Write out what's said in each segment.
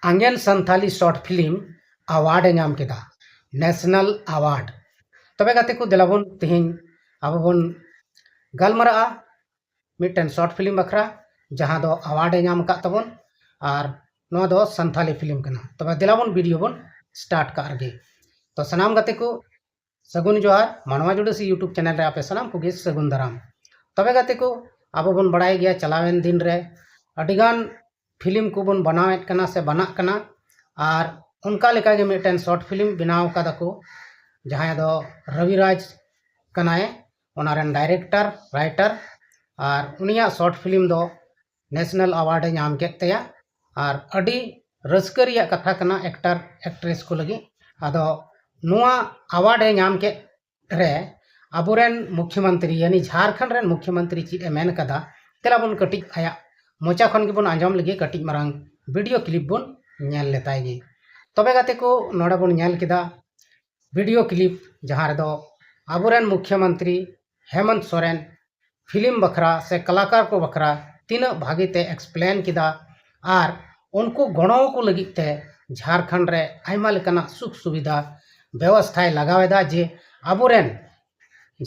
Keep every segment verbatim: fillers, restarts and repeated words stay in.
ᱟᱝᱜᱮᱱ Santali short film award ᱮ ᱧᱟᱢ ᱠᱮᱫᱟ, national award᱾ ᱛᱚᱵᱮ ᱜᱟᱛᱮ ᱠᱚ, ᱫᱮᱞᱟ ᱵᱚᱱ ᱛᱮᱦᱮᱧ ᱟᱵᱚ ᱵᱚᱱ ᱜᱟᱞᱢᱟᱨᱟᱜᱼᱟ ᱢᱤᱫᱴᱮᱱ short film ᱵᱟᱠᱷᱨᱟ, ᱡᱟᱦᱟᱸ ᱫᱚ award ᱮ ᱧᱟᱢ ᱟᱠᱟᱫ ᱛᱟᱵᱚᱱ, ᱟᱨ ᱱᱚᱣᱟ ᱫᱚ ᱥᱟᱱᱛᱷᱟᱞᱤ film ᱠᱟᱱᱟ᱾ ᱛᱚᱵᱮ ᱫᱮᱞᱟ ᱵᱚᱱ video ᱵᱚᱱ start ᱠᱟᱜ ᱨᱮᱜᱮ᱾ ᱛᱚ ᱥᱟᱱᱟᱢ ᱜᱟᱛᱮ ᱠᱚ, ᱥᱟᱹᱜᱩᱱ ᱡᱚᱦᱟᱨ, ᱢᱟᱱᱣᱟ ᱡᱩᱰᱟᱹᱥᱤ YouTube channel ᱨᱮ ᱟᱯᱮ ᱥᱟᱱᱟᱢ ᱠᱚᱜᱮ ᱥᱟᱹᱜᱩᱱ ᱫᱟᱨᱟᱢ᱾ ᱛᱚᱵᱮ ᱜᱟᱛᱮ ᱠᱚ, ᱟᱵᱚ ᱵᱚᱱ ᱵᱟᱲᱟᱭ ᱜᱮᱭᱟ, ᱪᱟᱞᱟᱣᱮᱱ ᱫᱤᱱ ᱨᱮ ᱟᱹᱰᱤᱜᱟᱱ film ᱠᱚᱵᱚᱱ ᱵᱮᱱᱟᱣᱮᱫ ᱠᱟᱱᱟ ᱥᱮ ᱵᱮᱱᱟᱜ ᱠᱟᱱᱟ, ᱟᱨ ᱚᱱᱠᱟ ᱞᱮᱠᱟᱜᱮ ᱢᱤᱫᱴᱮᱱ short film ᱵᱮᱱᱟᱣ ᱠᱟᱫᱟ ᱠᱚ, ᱡᱟᱦᱟᱸᱭ ᱫᱚ ᱨᱚᱵᱤ ᱨᱟᱡᱽ ᱠᱟᱱᱟᱭ, ᱚᱱᱟ ᱨᱮᱱ director, writer, ᱟᱨ ᱩᱱᱤᱭᱟᱜ short film ᱫᱚ national award ᱮ ᱧᱟᱢ ᱠᱮᱫ ᱛᱟᱭᱟ᱾ ᱟᱨ ᱟᱹᱰᱤ ᱨᱟᱹᱥᱠᱟᱹ ᱨᱮᱭᱟᱜ ᱠᱟᱛᱷᱟ ᱠᱟᱱᱟ actor actress ᱠᱚ ᱞᱟᱹᱜᱤᱫ᱾ ᱟᱫᱚ ᱱᱚᱣᱟ award ᱮ ᱧᱟᱢ ᱠᱮᱫ ᱨᱮ ᱟᱵᱚᱨᱮᱱ ᱢᱩᱠᱷᱭᱚᱢᱚᱱᱛᱨᱤ, ᱭᱟᱱᱤ ᱡᱷᱟᱲᱠᱷᱚᱸᱰ ᱨᱮᱱ ᱢᱩᱠᱷᱭᱚᱢᱚᱱᱛᱨᱤ ᱪᱮᱫ ᱮ ᱢᱮᱱ ᱠᱟᱫᱟ, ᱛᱮᱞᱟ ᱵᱚᱱ ᱠᱟᱹᱴᱤᱡ ᱟᱭᱟᱜ ᱢᱚᱪᱟ ᱠᱷᱚᱱ ᱜᱮᱵᱚᱱ ᱟᱸᱡᱚᱢ ᱞᱮᱜᱮ, ᱠᱟᱹᱴᱤᱡ ᱢᱟᱨᱟᱝ video clip ᱵᱚᱱ ᱧᱮᱞ ᱞᱮᱛᱟᱭ ᱜᱮ᱾ ᱛᱚᱵᱮ ᱜᱟᱛᱮ ᱠᱚ, ᱱᱚᱰᱮ ᱵᱚᱱ ᱧᱮᱞ ᱠᱮᱫᱟ video clip, ᱡᱟᱦᱟᱸ ᱨᱮᱫᱚ ᱟᱵᱚᱨᱮᱱ ᱢᱩᱠᱷᱭᱚᱢᱚᱱᱛᱨᱤ ᱦᱮᱢᱚᱱᱛ ᱥᱚᱨᱮᱱ film ᱵᱟᱠᱷᱨᱟ ᱥᱮ ᱠᱟᱞᱟᱠᱟᱨ ᱠᱚ ᱵᱟᱠᱷᱨᱟ ᱛᱤᱱᱟᱹᱜ ᱵᱷᱟᱜᱮ ᱛᱮ explain ᱠᱮᱫᱟ, ᱟᱨ ᱩᱱᱠᱩ ᱜᱚᱲᱚ ᱠᱚ ᱞᱟᱹᱜᱤᱫ ᱛᱮ ᱡᱷᱟᱲᱠᱷᱚᱸᱰ ᱨᱮ ᱟᱭᱢᱟ ᱞᱮᱠᱟᱱᱟᱜ ᱥᱩᱠ ᱥᱩᱵᱤᱫᱷᱟ ᱵᱮᱵᱚᱥᱛᱷᱟᱭ ᱞᱟᱜᱟᱣ ᱮᱫᱟ, ᱡᱮ ᱟᱵᱚᱨᱮᱱ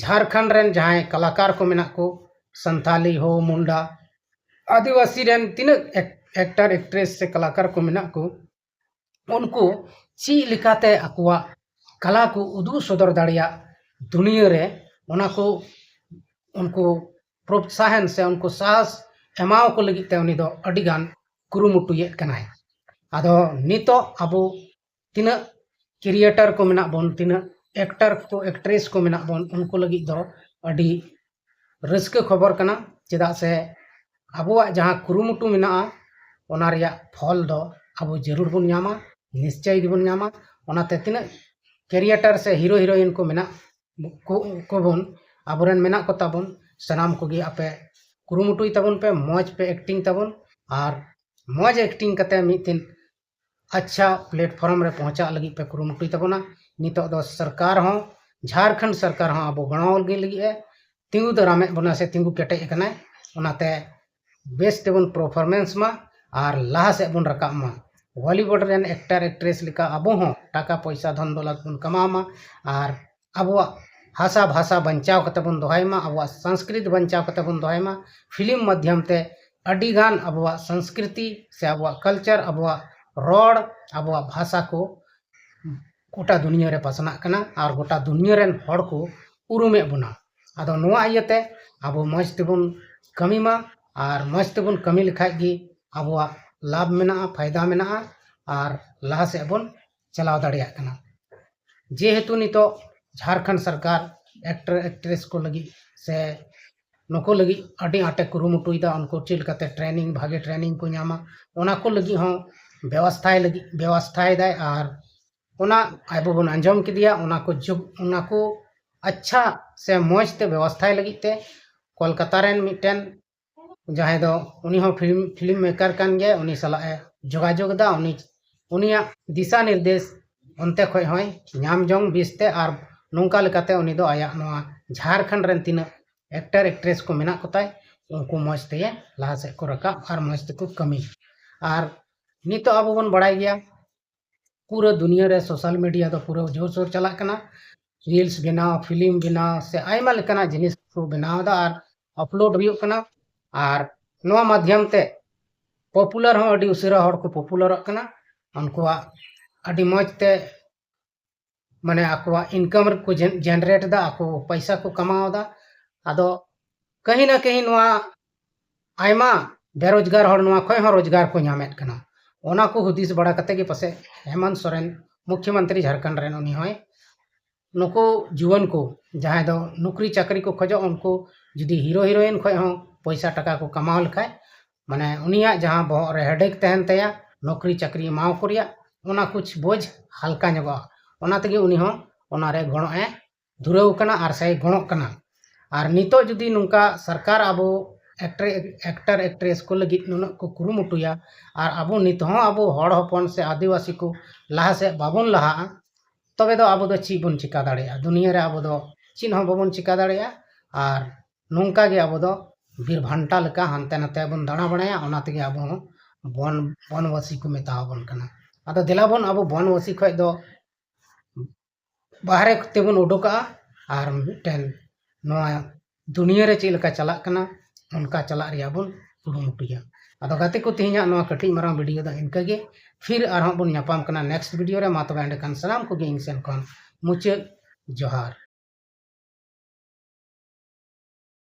ᱡᱷᱟᱲᱠᱷᱚᱸᱰ ᱨᱮᱱ ᱡᱟᱦᱟᱸᱭ ᱠᱟᱞᱟᱠᱟᱨ ᱠᱚ ᱢᱮᱱᱟᱜ ᱠᱚ, ᱥᱟᱱᱛᱟᱞᱤ ᱦᱳ, ᱢᱩᱱᱰᱟ, ᱟᱹᱫᱤᱵᱟᱹᱥᱤ ᱨᱮᱱ ᱛᱤᱱᱟᱹᱜ actor actress ᱥᱮ ᱠᱟᱞᱟᱠᱟᱨ ᱠᱚ ᱢᱮᱱᱟᱜ ᱠᱚ, ᱩᱱᱠᱩ ᱪᱮᱫ ᱞᱮᱠᱟᱛᱮ ᱟᱠᱚᱣᱟᱜ ᱠᱟᱞᱟ ᱠᱚ ᱩᱫᱩᱜ ᱥᱚᱫᱚᱨ ᱫᱟᱲᱮᱭᱟᱜ ᱫᱩᱱᱤᱭᱟᱹ ᱨᱮ, ᱚᱱᱟ ᱠᱚ ᱩᱱᱠᱩ ᱯᱨᱚᱛᱥᱟᱦᱚᱱ ᱥᱮ ᱩᱱᱠᱩ ᱥᱟᱦᱚᱥ ᱮᱢᱟᱣ ᱠᱚ ᱞᱟᱹᱜᱤᱫ ᱛᱮ ᱩᱱᱤ ᱫᱚ ᱟᱹᱰᱤᱜᱟᱱ ᱠᱩᱨᱩᱢᱩᱴᱩᱭᱮᱫ ᱠᱟᱱᱟᱭ᱾ ᱟᱫᱚ ᱱᱤᱛᱚᱜ ᱟᱵᱚ ᱛᱤᱱᱟᱹᱜ creator ᱠᱚ ᱢᱮᱱᱟᱜ ᱵᱚᱱ, ᱛᱤᱱᱟᱹᱜ actor ᱠᱚ, actress ᱠᱚ ᱢᱮᱱᱟᱜ ᱵᱚᱱ, ᱩᱱᱠᱩ ᱞᱟᱹᱜᱤᱫ ᱫᱚ ᱟᱹᱰᱤ ᱨᱟᱹᱥᱠᱟᱹ ᱠᱷᱚᱵᱚᱨ ᱠᱟᱱᱟ᱾ ᱪᱮᱫᱟᱜ ᱥᱮ ᱟᱵᱚᱣᱟᱜ ᱡᱟᱦᱟᱸ ᱠᱩᱨᱩᱢᱩᱴᱩ ᱢᱮᱱᱟᱜᱼᱟ, ᱚᱱᱟ ᱨᱮᱭᱟᱜ ᱯᱷᱚᱞ ᱫᱚ ᱟᱵᱚ ᱡᱟᱹᱨᱩᱲ ᱵᱚᱱ ᱧᱟᱢᱟ, ᱱᱤᱥᱪᱚᱭ ᱜᱮᱵᱚᱱ ᱧᱟᱢᱟ᱾ ᱚᱱᱟᱛᱮ ᱛᱤᱱᱟᱹᱜ creator ᱥᱮ hero heroine ᱠᱚ ᱢᱮᱱᱟᱜ ᱠᱚ, ᱠᱚᱵᱚᱱ, ᱟᱵᱚᱨᱮᱱ ᱢᱮᱱᱟᱜ ᱠᱚ ᱛᱟᱵᱚᱱ, ᱥᱟᱱᱟᱢ ᱠᱚᱜᱮ ᱟᱯᱮ ᱠᱩᱨᱩᱢᱩᱴᱩᱭ ᱛᱟᱵᱚᱱ ᱯᱮ, ᱢᱚᱡᱽ ᱯᱮ acting ᱛᱟᱵᱚᱱ, ᱟᱨ ᱢᱚᱡᱽ acting ᱠᱟᱛᱮ ᱢᱤᱫ ᱫᱤᱱ ᱟᱪᱪᱷᱟ platform ᱨᱮ ᱯᱳᱸᱣᱪᱷᱟᱜ ᱞᱟᱹᱜᱤᱫ ᱯᱮ ᱠᱩᱨᱩᱢᱩᱴᱩᱭ ᱛᱟᱵᱚᱱᱟ᱾ ᱱᱤᱛᱚᱜ ᱫᱚ ᱥᱚᱨᱠᱟᱨ ᱦᱚᱸ, ᱡᱷᱟᱲᱠᱷᱚᱸᱰ ᱥᱚᱨᱠᱟᱨ ᱦᱚᱸ ᱟᱵᱚ ᱜᱚᱲᱚ ᱞᱟᱹᱜᱤᱫ ᱞᱟᱹᱜᱤᱫ ᱮ ᱛᱤᱸᱜᱩ ᱫᱟᱨᱟᱢᱮᱫ ᱵᱚᱱᱟ ᱥᱮ ᱛᱤᱸᱜᱩ ᱠᱮᱴᱮᱡ ᱟᱠᱟᱱᱟᱭ᱾ ᱚᱱᱟᱛᱮ ᱵᱮᱥ ᱛᱮᱵᱚᱱ performance ᱢᱟ ᱟᱨ ᱞᱟᱦᱟ ᱥᱮᱫ ᱵᱚᱱ ᱨᱟᱠᱟᱵ ᱢᱟ᱾ ᱵᱚᱞᱤᱣᱩᱰ ᱨᱮᱱ ᱮᱠᱴᱟᱨ ᱮᱠᱴᱨᱮᱥ ᱞᱮᱠᱟ ᱟᱵᱚ ᱦᱚᱸ ᱴᱟᱠᱟ ᱯᱚᱭᱥᱟ ᱫᱷᱚᱱ ᱫᱚᱞᱟᱛ ᱵᱚᱱ ᱠᱟᱢᱟᱣ ᱢᱟ, ᱟᱨ ᱟᱵᱚᱣᱟᱜ ᱵᱷᱟᱥᱟ ᱵᱷᱟᱥᱟ ᱵᱟᱧᱪᱟᱣ ᱠᱟᱛᱮ ᱵᱚᱱ ᱫᱚᱦᱚᱭ ᱢᱟ, ᱟᱵᱚᱣᱟᱜ ᱥᱚᱝᱥᱠᱨᱤᱛ ᱵᱟᱧᱪᱟᱣ ᱠᱟᱛᱮ ᱵᱚᱱ ᱫᱚᱦᱚᱭ ᱢᱟ᱾ ᱯᱷᱤᱞᱢ ᱢᱟᱫᱽᱫᱷᱚᱢ ᱛᱮ ᱟᱹᱰᱤ ᱜᱟᱱ ᱟᱵᱚᱣᱟᱜ ᱥᱚᱝᱥᱠᱨᱤᱛᱤ ᱥᱮ ᱟᱵᱚᱣᱟᱜ ᱠᱟᱞᱪᱟᱨ, ᱟᱵᱚᱣᱟᱜ ᱨᱚᱲ, ᱟᱵᱚᱣᱟᱜ ᱵᱷᱟᱥᱟ ᱠᱚ ᱜᱚᱴᱟ ᱫᱩᱱᱤᱭᱟᱹ ᱨᱮ ᱯᱟᱥᱱᱟᱜ ᱠᱟᱱᱟ ᱟᱨ ᱜᱚᱴᱟ ᱫᱩᱱᱤᱭᱟᱹ ᱨᱮᱱ ᱦᱚᱲ ᱠᱚ ᱩᱨᱩᱢᱮᱫ ᱵᱚᱱᱟ᱾ ᱟᱫᱚ ᱱᱚᱣᱟ ᱤᱭᱟᱹᱛᱮ ᱟᱵᱚ ᱢᱚᱡᱽ ᱛᱮᱵᱚᱱ ᱠᱟᱹᱢᱤ ᱢᱟ, ᱟᱨ ᱢᱚᱡᱽ ᱛᱮᱵᱚᱱ ᱠᱟᱹᱢᱤ ᱞᱮᱠᱷᱟᱡ ᱜᱮ ᱟᱵᱚᱣᱟᱜ ᱞᱟᱵᱷ ᱢᱮᱱᱟᱜᱼᱟ, ᱯᱷᱟᱭᱫᱟ ᱢᱮᱱᱟᱜᱼᱟ, ᱟᱨ ᱞᱟᱦᱟ ᱥᱮᱫ ᱵᱚᱱ ᱪᱟᱞᱟᱣ ᱫᱟᱲᱮᱭᱟᱜ ᱠᱟᱱᱟ᱾ ᱡᱮᱦᱮᱛᱩ ᱱᱤᱛᱚᱜ ᱡᱷᱟᱲᱠᱷᱚᱸᱰ ᱥᱚᱨᱠᱟᱨ ᱮᱠᱴᱟᱨ ᱮᱠᱴᱨᱮᱥ ᱠᱚ ᱞᱟᱹᱜᱤᱫ ᱥᱮ ᱱᱩᱠᱩ ᱞᱟᱹᱜᱤᱫ ᱟᱹᱰᱤ ᱟᱸᱴᱮ ᱠᱩᱨᱩᱢᱩᱴᱩᱭᱮᱫᱟ, ᱩᱱᱠᱩ ᱪᱮᱫ ᱞᱮᱠᱟᱛᱮ ᱴᱨᱮᱱᱤᱝ, ᱵᱷᱟᱜᱮ ᱴᱨᱮᱱᱤᱝ ᱠᱚ ᱧᱟᱢᱟ, ᱚᱱᱟ ᱠᱚ ᱞᱟᱹᱜᱤᱫ ᱦᱚᱸ ᱵᱮᱵᱚᱥᱛᱷᱟᱭ ᱞᱟᱹᱜᱤᱫ, ᱵᱮᱵᱚᱥᱛᱷᱟᱭᱮᱫᱟᱭ᱾ ᱟᱨ ᱚᱱᱟ ᱟᱵᱚ ᱵᱚᱱ ᱟᱸᱡᱚᱢ ᱠᱮᱫᱮᱭᱟ, ᱚᱱᱟ ᱠᱚ ᱡᱩᱜᱽ, ᱚᱱᱟ ᱠᱚ ᱟᱪᱪᱷᱟ ᱥᱮ ᱢᱚᱡᱽ ᱛᱮ ᱵᱮᱵᱚᱥᱛᱷᱟᱭ ᱞᱟᱹᱜᱤᱫ ᱛᱮ ᱠᱳᱞᱠᱟᱛᱟ ᱨᱮᱱ ᱢᱤᱫᱴᱮᱱ ᱡᱟᱦᱟᱸᱭ ᱫᱚ ᱩᱱᱤ ᱦᱚᱸ ᱯᱷᱤᱞᱢ, ᱯᱷᱤᱞᱢ ᱢᱮᱠᱟᱨ ᱠᱟᱱ ᱜᱮᱭᱟᱭ, ᱩᱱᱤ ᱥᱟᱞᱟᱜ ᱮ ᱡᱳᱜᱟᱡᱳᱜᱽ ᱮᱫᱟ᱾ ᱩᱱᱤ, ᱩᱱᱤᱭᱟᱜ ᱫᱤᱥᱟ ᱱᱤᱨᱫᱮᱥ ᱚᱱᱛᱮ ᱠᱷᱚᱡ ᱦᱚᱸᱭ ᱧᱟᱢ ᱡᱚᱝ ᱵᱮᱥᱛᱮ, ᱟᱨ ᱱᱚᱝᱠᱟ ᱞᱮᱠᱟᱛᱮ ᱩᱱᱤ ᱫᱚ ᱟᱭᱟᱜ ᱱᱚᱣᱟ ᱡᱷᱟᱲᱠᱷᱚᱸᱰ ᱨᱮᱱ ᱛᱤᱱᱟᱹᱜ ᱮᱠᱴᱟᱨ ᱮᱠᱴᱨᱮᱥ ᱠᱚ ᱢᱮᱱᱟᱜ ᱠᱚᱛᱟᱭ, ᱩᱱᱠᱩ ᱢᱚᱡᱽ ᱛᱮ ᱞᱟᱦᱟ ᱥᱮᱫ ᱠᱚ ᱨᱟᱠᱟᱵ ᱟᱨ ᱢᱚᱡᱽ ᱛᱮᱠᱚ ᱠᱟᱹᱢᱤ᱾ ᱟᱨ ᱱᱤᱛᱚᱜ ᱟᱵᱚ ᱵᱚᱱ ᱵᱟᱲᱟᱭ ᱜᱮᱭᱟ, ᱯᱩᱨᱟᱹ ᱫᱩᱱᱤᱭᱟᱹ ᱨᱮ ᱥᱳᱥᱟᱞ ᱢᱤᱰᱤᱭᱟ ᱫᱚ ᱯᱩᱨᱟᱹ ᱡᱳᱨᱥᱳᱨ ᱪᱟᱞᱟᱜ ᱠᱟᱱᱟ᱾ ᱨᱤᱞᱥ ᱵᱮᱱᱟᱣ, ᱯᱷᱤᱞᱢ ᱵᱮᱱᱟᱣ ᱥᱮ ᱟᱭᱢᱟ ᱞᱮᱠᱟᱱᱟᱜ ᱡᱤᱱᱤᱥ ᱠᱚ ᱵᱮᱱᱟᱣ ᱮᱫᱟ ᱟᱨ ᱟᱯᱞᱳᱰ ᱦᱩᱭᱩᱜ ᱠᱟᱱᱟ᱾ ᱟᱨ ᱱᱚᱣᱟ ᱢᱟᱫᱽᱫᱷᱚᱢ ᱛᱮ ᱯᱚᱯᱩᱞᱟᱨ ᱦᱚᱸ ᱟᱹᱰᱤ ᱩᱥᱟᱹᱨᱟ ᱦᱚᱲ ᱠᱚ ᱯᱚᱯᱩᱞᱟᱨᱚᱜ ᱠᱟᱱᱟ᱾ ᱩᱱᱠᱩᱣᱟᱜ ᱟᱹᱰᱤ ᱢᱚᱡᱽ ᱛᱮ ᱢᱟᱱᱮ ᱟᱠᱚᱣᱟᱜ ᱤᱱᱠᱟᱢ ᱠᱚ ᱡᱮᱱ-, ᱡᱮᱱᱟᱨᱮᱴ ᱮᱫᱟ, ᱟᱠᱚ ᱯᱚᱭᱥᱟ ᱠᱚ ᱠᱟᱢᱟᱣ ᱮᱫᱟ᱾ ᱟᱫᱚ ᱠᱟᱹᱦᱤ ᱱᱟ ᱠᱟᱹᱦᱤ ᱱᱚᱣᱟ ᱟᱭᱢᱟ ᱵᱮᱨᱳᱡᱽᱜᱟᱨ ᱦᱚᱲ ᱱᱚᱣᱟ ᱠᱷᱚᱡ ᱦᱚᱸ ᱨᱳᱡᱽᱜᱟᱨ ᱠᱚ ᱧᱟᱢᱮᱫ ᱠᱟᱱᱟ᱾ ᱚᱱᱟ ᱠᱚ ᱦᱩᱫᱤᱥ ᱵᱟᱲᱟ ᱠᱟᱛᱮ ᱜᱮ ᱯᱟᱥᱮᱡ ᱦᱮᱢᱚᱱᱛ ᱥᱚᱨᱮᱱ, ᱢᱩᱠᱷᱭᱚᱢᱚᱱᱛᱨᱤ ᱡᱷᱟᱲᱠᱷᱚᱸᱰ ᱨᱮᱱ, ᱩᱱᱤ ᱦᱚᱸᱭ ᱱᱩᱠᱩ ᱡᱩᱣᱟᱹᱱ ᱠᱚ ᱡᱟᱦᱟᱸᱭ ᱫᱚ ᱱᱩᱠᱨᱤ ᱪᱟᱹᱠᱨᱤ ᱠᱚ ᱠᱷᱚᱡᱚᱜ, ᱩᱱᱠᱩ ᱡᱩᱫᱤ ᱦᱤᱨᱳ ᱦᱤᱨᱳᱭᱤᱱ ᱠᱷᱚᱡ ᱦᱚᱸ ᱯᱚᱭᱥᱟ ᱴᱟᱠᱟ ᱠᱚ ᱠᱟᱢᱟᱣ ᱞᱮᱠᱷᱟᱡ, ᱢᱟᱱᱮ ᱩᱱᱤᱭᱟᱜ ᱡᱟᱦᱟᱸ ᱵᱚᱦᱚᱜ ᱨᱮ ᱦᱮᱰᱮᱠ ᱛᱟᱦᱮᱱ ᱛᱟᱭᱟ ᱱᱚᱠᱨᱤ ᱪᱟᱹᱠᱨᱤ ᱮᱢᱟᱣ ᱠᱚ ᱨᱮᱭᱟᱜ, ᱚᱱᱟ ᱠᱩᱪ ᱵᱳᱡᱽ ᱦᱟᱞᱠᱟ ᱧᱚᱜᱚᱜᱼᱟ᱾ ᱚᱱᱟ ᱛᱮᱜᱮ ᱩᱱᱤ ᱦᱚᱸ ᱚᱱᱟᱨᱮ ᱜᱚᱲᱚᱜ ᱮ ᱫᱷᱩᱨᱟᱹᱣ ᱠᱟᱱᱟ ᱟᱨ ᱥᱮᱭ ᱜᱚᱲᱚᱜ ᱠᱟᱱᱟ᱾ ᱟᱨ ᱱᱤᱛᱚᱜ ᱡᱩᱫᱤ ᱱᱚᱝᱠᱟ ᱥᱚᱨᱠᱟᱨ ᱟᱵᱚ ᱮᱠᱴᱨᱮ-, ᱮᱠᱴᱟᱨ ᱮᱠᱴᱨᱮᱥ ᱠᱚ ᱞᱟᱹᱜᱤᱫ ᱱᱩᱱᱟᱹᱜ ᱠᱚ ᱠᱩᱨᱩᱢᱩᱴᱩᱭᱟ ᱟᱨ ᱟᱵᱚ ᱱᱤᱛ ᱦᱚᱸ ᱟᱵᱚ ᱦᱚᱲ ᱦᱚᱯᱚᱱ ᱥᱮ ᱟᱹᱫᱤᱵᱟᱹᱥᱤ ᱠᱚ ᱞᱟᱦᱟ ᱥᱮᱫ ᱵᱟᱵᱚᱱ ᱞᱟᱦᱟᱜᱼᱟ, ᱛᱚᱵᱮ ᱫᱚ ᱟᱵᱚ ᱫᱚ ᱪᱮᱫ ᱵᱚᱱ ᱪᱤᱠᱟ ᱫᱟᱲᱮᱭᱟᱜᱼᱟ? ᱫᱩᱱᱤᱭᱟᱹ ᱨᱮ ᱟᱵᱚ ᱫᱚ ᱪᱮᱫ ᱦᱚᱸ ᱵᱟᱵᱚᱱ ᱪᱤᱠᱟ ᱫᱟᱲᱮᱭᱟᱜᱼᱟ᱾ ᱟᱨ ᱱᱚᱝᱠᱟ ᱜᱮ ᱟᱵᱚ ᱫᱚ ᱵᱤᱨ ᱵᱷᱟᱱᱴᱟ ᱞᱮᱠᱟ ᱦᱟᱱᱛᱮ ᱱᱟᱛᱮ ᱵᱚᱱ ᱫᱟᱬᱟ ᱵᱟᱲᱟᱭᱟ, ᱚᱱᱟ ᱛᱮᱜᱮ ᱟᱵᱚ ᱦᱚᱸ ᱵᱚᱱ ᱵᱚᱱᱵᱟᱥᱤ ᱠᱚ ᱢᱮᱛᱟᱣᱟᱵᱚᱱ ᱠᱟᱱᱟ᱾ ᱟᱫᱚ ᱫᱮᱞᱟ ᱵᱚᱱ ᱟᱵᱚ ᱵᱚᱱᱵᱟᱥᱤ ᱠᱷᱚᱱ ᱫᱚ ᱵᱟᱦᱨᱮ ᱛᱮᱵᱚᱱ ᱩᱰᱩᱠᱚᱜᱼᱟ ᱟᱨ ᱢᱤᱫᱴᱮᱱ ᱱᱚᱣᱟ ᱫᱩᱱᱤᱭᱟᱹ ᱨᱮ ᱪᱮᱫ ᱞᱮᱠᱟ ᱪᱟᱞᱟᱜ ᱠᱟᱱᱟ, ᱚᱱᱠᱟ ᱪᱟᱞᱟᱜ ᱨᱮᱭᱟᱜ ᱵᱚᱱ ᱠᱩᱨᱩᱢᱩᱴᱩᱭᱟ᱾ ᱟᱫᱚ ᱜᱟᱛᱮ ᱠᱚ, ᱛᱮᱦᱮᱧᱟᱜ ᱱᱚᱣᱟ ᱠᱟᱹᱴᱤᱡ ᱢᱟᱨᱟᱝ ᱵᱷᱤᱰᱤᱭᱳ ᱫᱚ ᱤᱱᱠᱟᱹ ᱜᱮ᱾ ᱯᱷᱤᱨ ᱟᱨᱦᱚᱸ ᱵᱚᱱ ᱧᱟᱯᱟᱢ ᱠᱟᱱᱟ ᱱᱮᱠᱥᱴ ᱵᱷᱤᱰᱤᱭᱳ ᱨᱮ᱾ ᱢᱟ ᱛᱚᱵᱮ ᱮᱸᱰᱮᱠᱷᱟᱱ ᱥᱟᱱᱟᱢ ᱠᱚᱜᱮ ᱤᱧ ᱥᱮᱱ ᱠᱷᱚᱱ ᱢᱩᱪᱟᱹᱫ ᱡᱚᱦᱟᱨ᱾